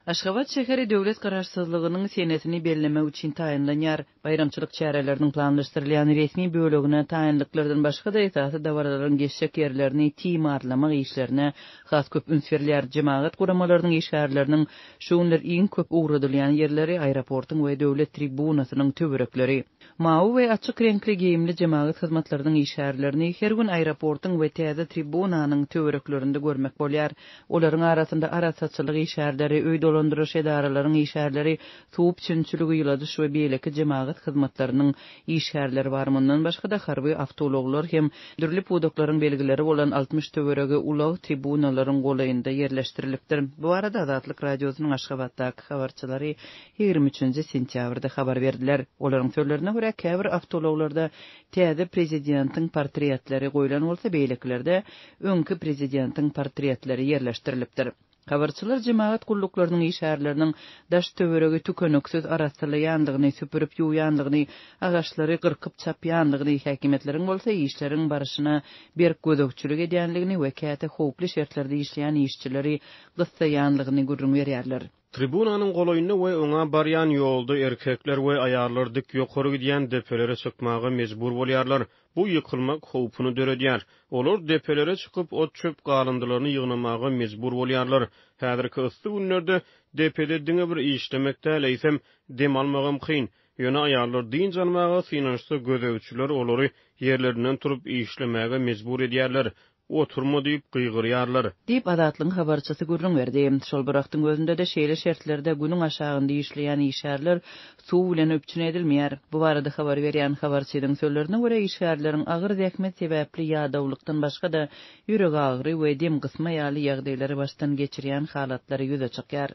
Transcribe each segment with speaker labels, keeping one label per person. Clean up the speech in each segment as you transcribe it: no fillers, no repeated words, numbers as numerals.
Speaker 1: Aşgabat şäheri döwlet Garaşsyzlygynyň senesini bellemek üçin taýynlanýar. Baýramçylyk çäreleriniň planlaşdyrylýan resmi bölegine taýynlyklardan başga-da esasy dabaralaryň geçjek ýerlerini timarlamak işlerine has köp üns berilýär. Jemagat guramalarynyň işgärleriniň şu günler iň köp ugradylýan ýerleri aeroportuň we döwlet tribunasynyň töwerekleri. Mawy we açyk reňkli geýimli jemagat hyzmatlarynyň işgärlerini her gün aeroportuň we täze tribunanyň töwereklerinde görmek bolýar. Olaryň arasynda arassaçylyk işgärleri, öý dolandyryş edaralaryň işgärleri, suw üpjünçiligi, ýyladyş we beýleki jemagat hyzmatlarynyň işgärleri bar. Mundan başga-da, harby awtoulaglar hem dürli pudaklaryň belgileri bolan 60 töweregi ulag tribunalaryň golaýynda ýerleşdirilipdir. Bu barada Azatlyk Radiosynyň Aşgabatdaky habarçylary 23 nji sentýabrda habar berdiler. Olaryň sözlerine görä, käbir awtoulaglarda täze prezidentiň portretleri goýlan bolsa, beýlekilerde öňki prezidentiň portretleri ýerleşdirilipdir. Habarçylar jemagat gulluklarynyň işgärleriniň daş-töweregi tükeniksiz arassalaýandygyny, süpürip-ýuwýandygyny, agaçlary gyrkyp-çapýandygyny, häkimiýetleriň bolsa işleriň barşyna berk gözegçilik edýändigini we käte howply şertlerde işleýän işçileri gyssaýandygyny gürrüň berýärler.
Speaker 2: Tribunanyň golaýynda we oňa barýan ýolda erkekler we aýallar dik ýokary gidýän depelere çykmaga mejbur bolýarlar. Bu ýykylmak howpuny döredýär. Olar depelere çykyp, ot-çöp galyndylaryny ýygnamaga mejbur bolýarlar. Häzirki yssy günlerde depede diňe bir işlemek däl, eýsem, dem almagam kyn. Ýöne aýallar dynç almaga synanyşsa, gözegçiler olary ýerlerinden turup işlemäge mejbur edýärler. Oturma diýip gygyrýarlar.
Speaker 1: Diýip, Azatlygyň habarçysy gürrüň berdi. Şol bir wagtyň özünde-de, şeýle şertlerde günüň aşagynda işleýän işgärler suw bilen üpjün edilmeýär. Bu barada habar berýän habarçynyň sözlerine görä, işgärleriň agyr zähmet sebäpli ýadawlykdan başga-da, ýüregagyry we demgysma ýaly ýagdaýlary başdan geçirýän halatlary ýüze çykýar.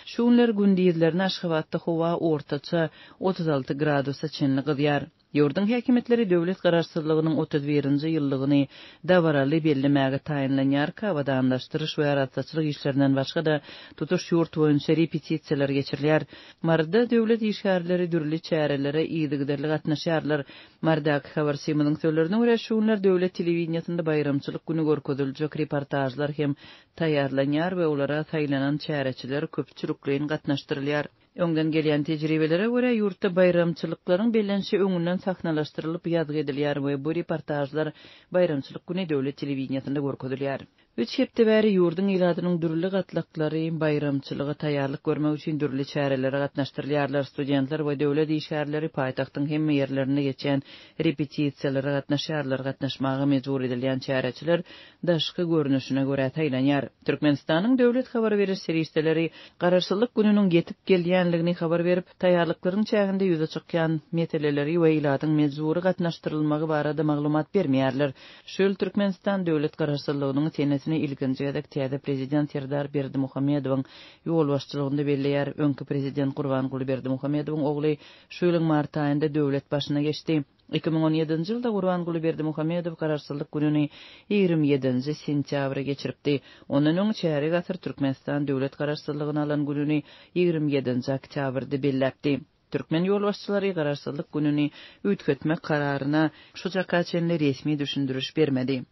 Speaker 1: Şu günler gündizlerine Aşgabatda howa ortaça 36 gradusa çenli gyzýar. Ýurduň häkimiýetleri döwlet Garaşsyzlygynyň 31-nji ýyllygyny dabaraly bellemäge taýynlanýarka, abadanlaşdyryş we arassaçylyk işlerinden başga-da, tutuş ýurt boýunça repetisiýalar geçirilýär. Maryda döwlet işgärleri dürli çärelere yzygiderli gatnaşýarlar. Marydaky habarçymyzyň sözlerine görä, şu günler döwlet telewideniýesinde baýramçylyk güni görkeziljek reportažlar hem taýýarlanýar we olara saýlanan çäreçiler köpçülikleýin gatnaşdyrylýar. Öňden gelýän tejribelere görä, ýurtda baýramçylyklaryň bellenişi öňünden sahnalaşdyrylyp ýazgy edilýär we bu reportažlar baýramçylyk güni döwlet telewideniýesinde görkezilýär. Üç hepde bäri ýurduň ilatynyň dürli gatlaklary baýramçylyga taýýarlyk görmek üçin dürli çärelere gatnaşdyrylýarlar. Studentler we döwlet işgärleri paýtagtyň hemme ýerlerinde geçýän repetisiýalara gatnaşýarlar. Gatnaşmaga mejbur edilýän çäreçiler daşky görnüşine görä saýlanýar. Türkmenistanyň döwlet habar beriş serişdeleri Garaşsyzlyk gününiň ýetip gelýänligini habar berip, taýýarlyklaryň çäginde ýüze çykýan meseleleri we ilatyň mejbury gatnaşdyrylmagy barada maglumat bermeýärler. Şu ýyl Türkmenistan döwlet Garaşsyzlygynyň senesini ilkinji gezek täze Prezident Serdar Berdimuhamedowyň ýolbaşçylygynda belleýär. Öňki Prezident Gurbanguly Berdimuhamedowyň ogly şu ýylyň mart aýynda döwlet başyna geçdi. 2017-nji ýylda Gurbanguly Berdimuhamedow Garaşsyzlyk gününi 27-nji sentýabra geçiripdi. Ondan öň çärýek asyr Türkmenistan döwlet Garaşsyzlygyny alan gününi 27-nji oktýabrda belläpdi. Türkmen ýolbaşçylary Garaşsyzlyk gününi üýtgetmek kararyna şu çaka çenli resmi düşündiriş bermedi.